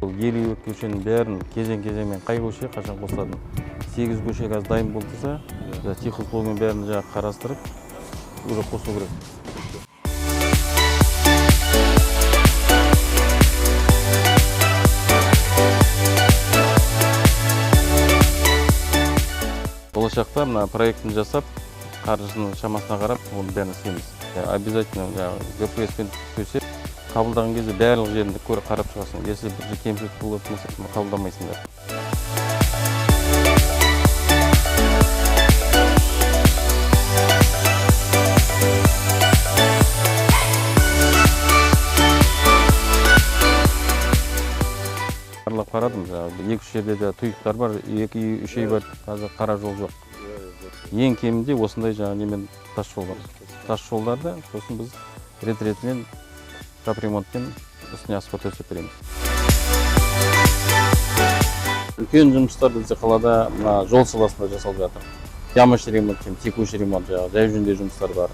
Ол 52 көшенің бәрін кезең-кезеңмен қай көше қашан қосылатын. 8 көше қазір дайын болса, техусловияның бәрін жаңағы қарастырып, уже қосу керек. Болашақта мына проектін жасап, қаржысының шамасына қарап, оның бәрін істейміз. Обязательно жаңағы ГПС-пен төсеп, қабылдаған кезде барлық жерінде көріп қарап шығасың. Если бір жерде кемшілік болатын болса, қабылдамайсыңдар. Аралап қарадым, жаңағы екі-үш жерде де тұйықтар бар, екі үй, үш үй бар, қазір қара жол жоқ. Ең кемінде осындай жаңағы немен тас жол бар. Тас жолдарды сосын біз рет-ретімен капремонтпен үстіне асфальт төсеп береміз. Үлкен жұмыстар бізде қалада мына жол саласында жасалып жатыр. Ямочный ремонт, текущий ремонт, жаңағы жай жөндеу жұмыстары бар,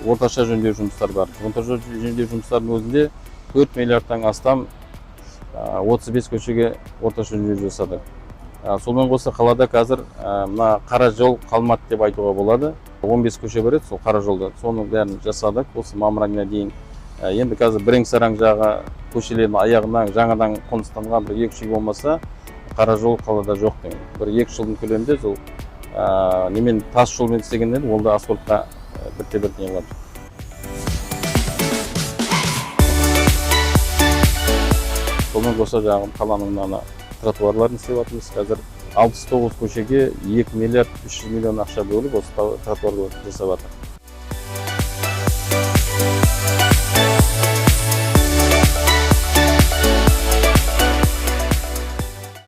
орташа жөндеу жұмыстары бар. Орташа жөндеу жұмыстарының өзінде 4 миллиардтан астам, 35 көшеге орташа жөндеу жасадық. Сонымен қоса қалада қазір, мына қара жол қалмады деп айтуға болады. 15 көше бар еді сол қара жолда, соның бәрін жасадық осы мамыр айына дейін. Енді қазір Біреңсараң жағы көшелердің аяғынан жаңадан қоныстанған бір екі-үш үй болмаса, қара жол қалада жоқ деген. Бір екі жылдың көлемінде сол, немен тас жолмен істегеннен ол да асфальтқа бірте-бірте не қылады. Сонымен қоса жаңағы қаланың мына тротуарларын істеп жатырмыз. Қазір 69 көшеге 2 миллиард 300 миллион ақша бөліп, осы тротуарларды жасап жатыр.